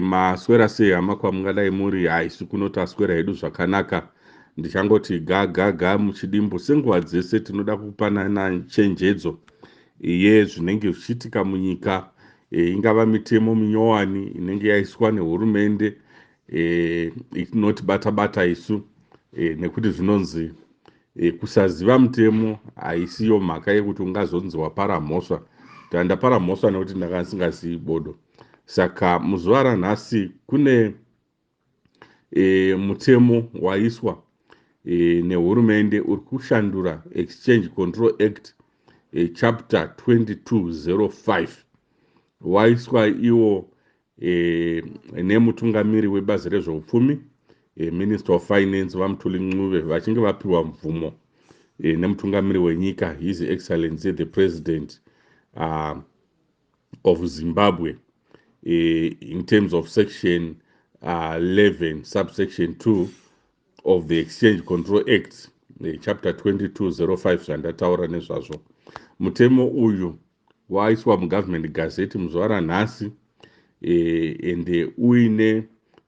Maswera sei hama kwamungadai muri? Haisi kuno, taswera hedu zvakanaka. Ndichangoti ga ga ga muchidimbu, senguva dzese tinoda kupanana chenjedzo yezvinenge zvichiitika munyika. Ingava mitemo minyowani inenge yaiswa nehurumende inotibata bata isu, nekuti zvinonzi kusaziva mutemo haisiyo mhaka yekuti ungazonzi wapara mhosva. Ndapara mhosva nekuti ndanga ndisingazivi bodo. Saka muzuva ranhasi kune mutemo waiswa nehurumende uri kushandura Exchange Control Act, chapter 2205. Waiswa iwo nemutungamiri webazi rezveupfumi, Minister of Finance, VaMthuli Ncube, vachinge vapiwa mvumo nemutungamiri wenyika, His Excellency the President of Zimbabwe, in terms of section 11 subsection 2 of the Exchange Control Act, chapter 2205 zvandataura nezvazvo. Mutemo uyu waiswa muGovernment Gazette muzuva ranhasi, ende uine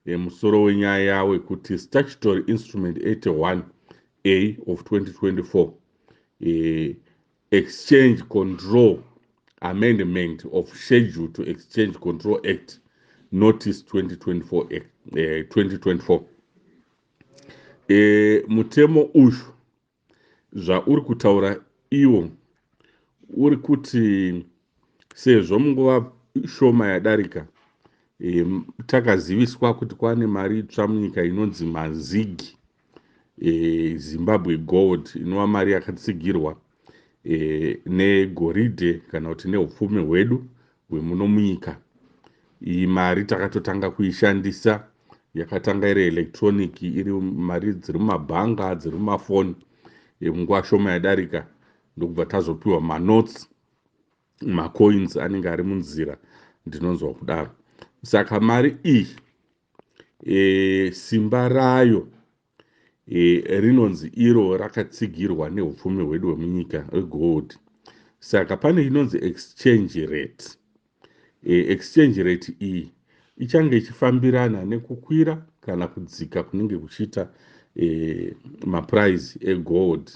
musoro wenyaya wekuti Statutory Instrument 81 A of 2024, Exchange Control Amendment of Schedule to Exchange Control Act, Notice 2024 Act, 2024. Mutemo uyu zvauri kutaura iwo uri kuti sezvo munguva shoma yadarika takaziviswa kuti kwane mari itsva munyika inonzi maZiG, Zimbabwe Gold, inova mari yakatsigirwa negoridhe kana kuti neupfumi hwedu hwemuno munyika. Iyi mari takatotanga kuishandisa, yakatanga iri electronic, iri mari dziri mumabhanga, dziri mumafoni. Munguva shoma yadarika ndokubva tazopiwa manotes, macoins anenge ari munzira, ndinonzwa kudaro. Saka mari iyi, simba rayo rinonzi iro rakatsigirwa neupfumi hwedu hwemunyika hwegold. Saka pane inonzi exchange rate. Exchange rate iyi ichange ichifambirana nekukwira kana kudzika kunenge kuchiita maprice egold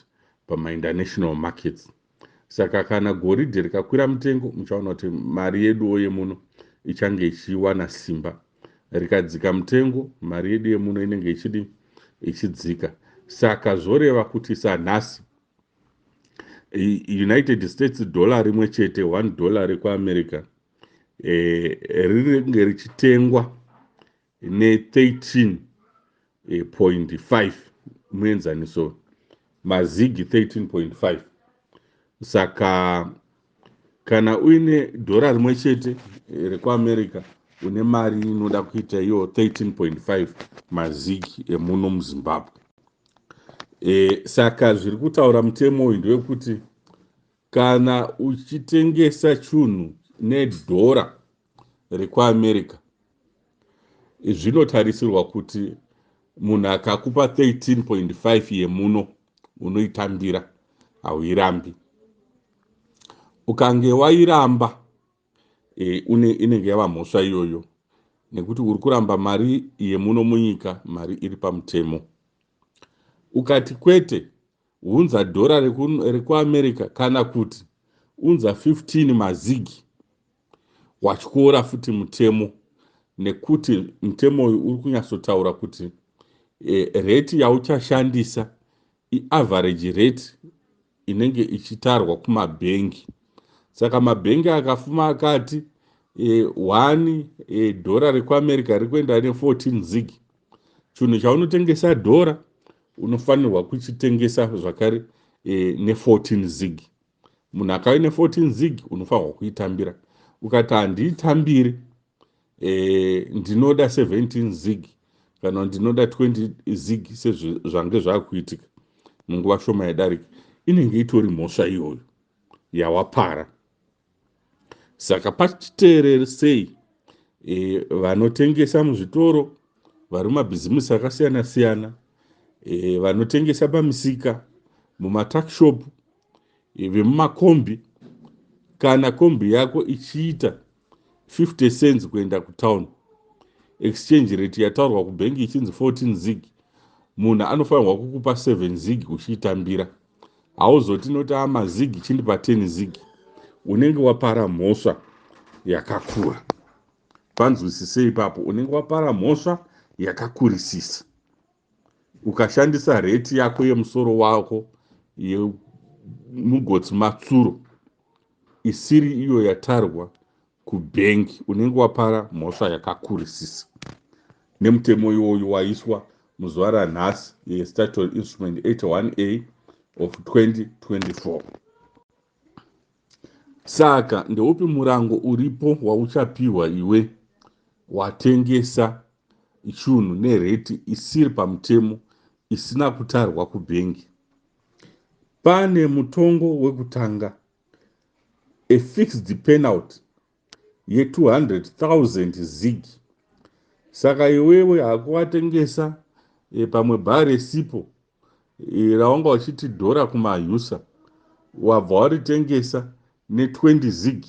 pamainternational markets. Saka kana goridhe rikakwira mutengo, muchaona kuti mari yeduwo yemuno ichange ichiwana simba. Rikadzika mutengo, mari yedu yemuno inenge ichidi ichidzika. Saka zvoreva kuti sanhasi United States dollar rimwe chete, $1 rekuAmerica, rinenge richitengwa ne13.5, muenzaniso, maZiG 13.5. Saka kana uine dhora rimwe chete rekuAmerica, une mari inoda kuita iyo 13.5 maZiG emuno muZimbabwe. Saka zviri kutaura mutemo uyu ndewekuti kana uchitengesa chinhu nedhora rekuAmerica, zvinotarisirwa kuti munhu akakupa 13.5 yemuno unoitambira, hauirambi. Ukange wairamba, inenge yava mhosva iyoyo, nekuti uri kuramba mari yemuno munyika, mari iri pamutemo. Ukati kwete, hunza dhora rekuAmerica kana kuti unza 15 maZiG, watyora futi mutemo, nekuti mutemo uyu uri kunyatsotaura kuti rate yauchashandisa iaverage rate inenge ichitarwa kumabhengi. Saka mabhengi akafuma akati 1 dhora rekuAmerica riri kuenda ne14 ZiG, chinhu chaunotengesa dhora unofanirwa kuchitengesa zvakare ne14 ZiG. Munhu akauya ne14 ZiG unofanirwa kuitambira. Ukati handiitambiri, ndinoda 17 ZiG kana ndinoda 20 ZiG, sezvange zvaakuitika munguva shoma yadarika, inenge itori mhosva iyoyo yawapara. Saka pachiteereri sei vanotengesa muzvitoro, vari mumabhizimusi akasiyana siyana, vanotengesa pamisika, mumatuckshop, vemumakombi, kana kombi yako ichiita 50 cents kuenda kutown. Exchange rate yataurwa kubhengi ichinzi 14 ZiG, munhu anofanirwa kukupa 7 ZiG uchiitambira. Hauzoti noti amaZiG, chindipa 10 ZiG. Unenge wapara mhosva yakakura. Panzwisisei ipapo. Unenge wapara mhosva yakakurisisa ukashandisa rate yako yemusoro wako yemugotsi matsuro isiri iyo yatarwa kubhengi. Unenge wapara mhosva yakakurisisa nemutemo iwoyu waiswa muzuva ranhasi, yestatutory instrument 81A of 2024. Saka ndeupi murango uripo wauchapiwa iwe watengesa chinhu nerate isiri pamutemo, isina kutarwa kubhengi? Pane mutongo wekutanga, a fixed penalty ye200 000 ZiG. Saka iwewe hakuwatengesa pamwe bhara resipo rawanga uchiti dhora kumaUSA, wabva waritengesa ne20 ZiG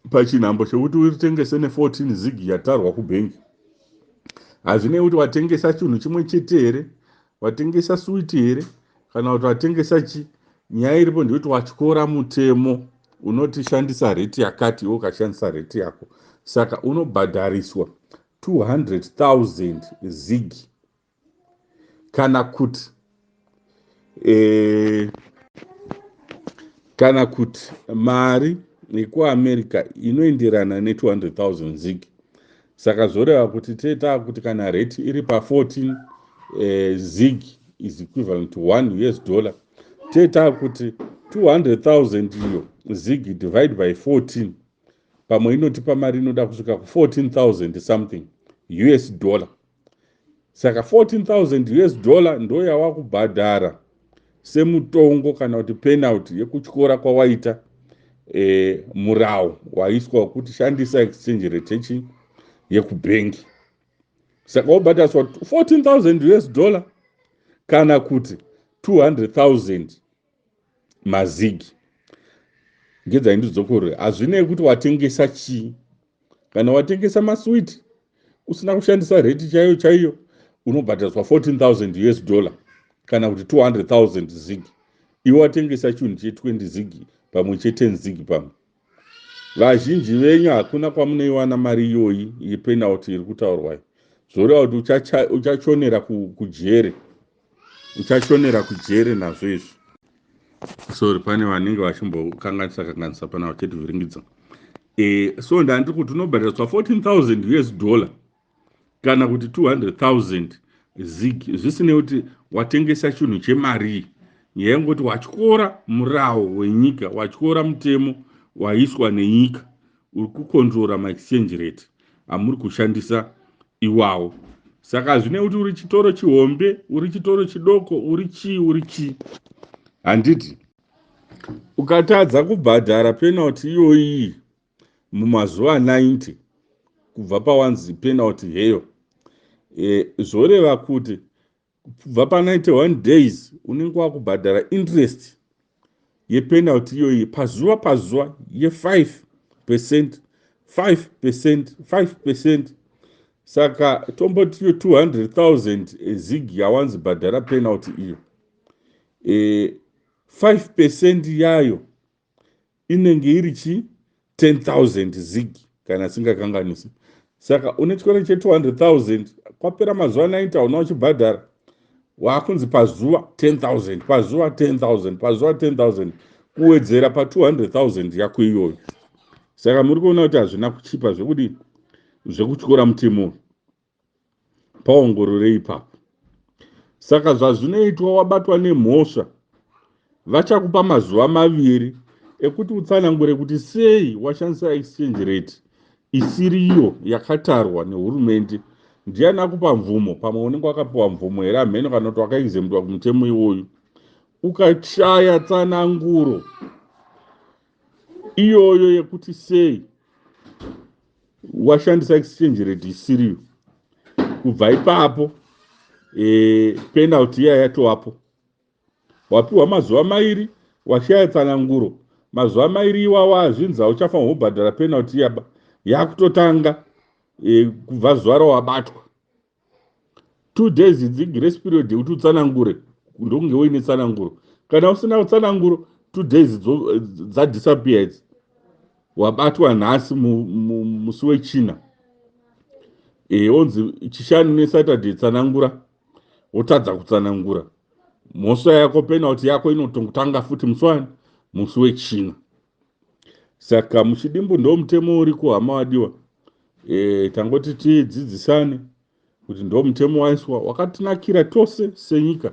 pachinhambo chekuti uritengese ne14 ZiG yatarwa kubhengi. Hazvinei kuti watengesa chinhu chimwe chete here, watengesa switi here, kana kuti watengesa chi. Nyaya iripo ndekuti watyora mutemo unoti shandisa rate yakati, iwe ukashandisa rate yako. Saka unobhadhariswa 200 000 ZiG kana kuti mari yekuAmerica inoenderana ne200 000 ZiG. Saka zvoreva kuti toita kuti kana rate iri pa14 ZiG is equivalent to 1 US dollar, toita kuti 200 000 iyo ZiG divide by 14, pamwe inotipa mari inoda kusvika ku14 000 something US dollar. Saka 14 000 US dollar ndo yawakubhadhara semutongo kana kuti penalty yekutyora kwawaita murau waiswa wekuti shandisa exchange rate yechi yekubhengi. Saka wobhadhariswa 14 000 US dollar kana kuti 200 000 maZiG. Ngedzai ndidzokorore. Hazvinei kuti watengesa chii. Kana watengesa maswiti usina kushandisa rate chaiyo chaiyo, unobhadhariswa 14 000 US dollar kana kuti 200 000 ZiG. Iwe watengesa chinhu che20 ZiG, pamwe che10 ZiG pamwe. Vazhinji venyu hakuna kwamunoiwana mari iyoyi yepenalty iri kutaurwa. Zvoreva kuti uchachonera kujere, uchachonera kujere nazvo izvi. Sorry, pane vanenge vachimbokanganisa kanganisa pana vachitivhiringidza. So ndandiri kuti unobhadhariswa 14 000 US dollar kana kuti 200 000 ZiG, zvisinei kuti watengesa chinhu chemarii. Nyaya yengoti watyora murawo wenyika, watyora mutemo waiswa nenyika uri kucontrola maexchange rate amuri kushandisa iwawo. Saka hazvinei kuti uri chitoro chihombe, uri chitoro chidoko, uri chii, uri chii, handiti? Ukatadza kubhadhara penalty iyoyi mumazuva 90 kubva pawanzi penalty heyo, zvoreva kuti kubva pa91 days unenge wakubhadhara interest yepenalty iyoyi pazuva pazuva ye5%, 5%, 5%. Saka tombotiyo 200 000 ZiG yawanzi bhadhara penalty iyo, 5% yayo inenge iri chi 10 000 ZiG kana singakanganisi. Saka une chikwereti che200 000, kwapera mazuva 90 hauna uchibhadhara, waakunzi pazuva 10 000, pazuva 10 000, pazuva 10 000, kuwedzera pa200 000 yako iyoyo. Saka muri kuona kuti hazvina kuchipa zvekudii zvekutyora mutemo. Paongororei ipapo. Saka zvazvinoitwa, wabatwa nemhosva, vachakupa mazuva 2 ekuti utsanangure kuti sei washandisa exchange rate isiriyo yakatarwa nehurumende. Ndiani akupa mvumo? Pamwe unenge wakapiwa mvumo here, hameno, kana kuti wakaexemptwa kumutemo iwoyu. Ukashaya tsananguro iyoyo yekuti sei washandisa exchange rate isiriyo, kubva ipapo penalty iya yatovapo. Wapiwa mazuva 2, washaya tsananguro, mazuva 2 iwawo azvinzi hauchafanirwa kubhadhara penalty iyaba, yakutotanga. Kubva zuva rawabatwa, 2 days idzi grace period yekuti utsanangure, ndokunge uine tsananguro. Kana usina tsananguro, 2 days dzadisappear idzi. Wabatwa nhasi musi wechina, onzi Chishanu neSaturday tsanangura. Wotadza kutsanangura mhosva yako, penalty yako inotongotanga futi musi wani? Musi wechina. Saka muchidimbu, ndo mutemo uriko, hama wadiwa. Tangoti tidzidzisane kuti ndo mutemo waiswa wakatinakira tose senyika,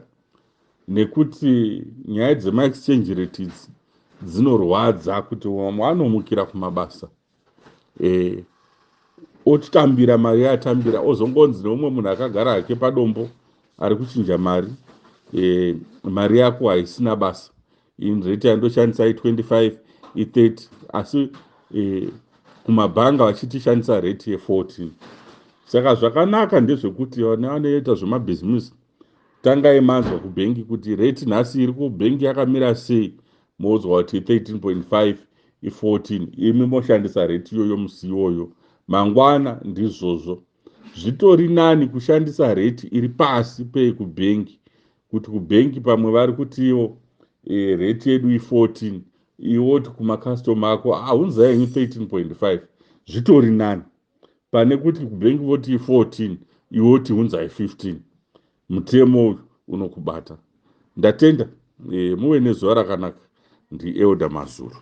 nekuti nyaya dzemaexchange rate idzi dzinorwadza, kuti vamwe vanomukira kumabasa, otambira mari yaatambira, ozongonzi neumwe munhu akagara hake padombo ari kuchinja mari, mari yako haisina basa, rate yandoshandisa i25, i30, asi kumabhanga vachitishandisa rate ye14. Saka zvakanaka ndezvekuti vane vanoita zvemabhizimusi, tangai manzwa kubhengi kuti rate nhasi iri kubhengi yakamira sei. Moudzwa kuti 13.5, i14, imi moshandisa rate iyoyo musi iwoyo. Mangwana ndizvozvo. Zvitori nani kushandisa rate iri pasi pekubhengi, kuti kubhengi pamwe vari kutiwo rate yedu i14, iwoti kumakastoma ako, aunzai henyu 13.5. Zvitori nani pane kuti kubhengi voti i14, iwoti unzai 15. Mutemo uyu unokubata. Ndatenda, muve nezuva rakanaka. NdiElder Mazuru.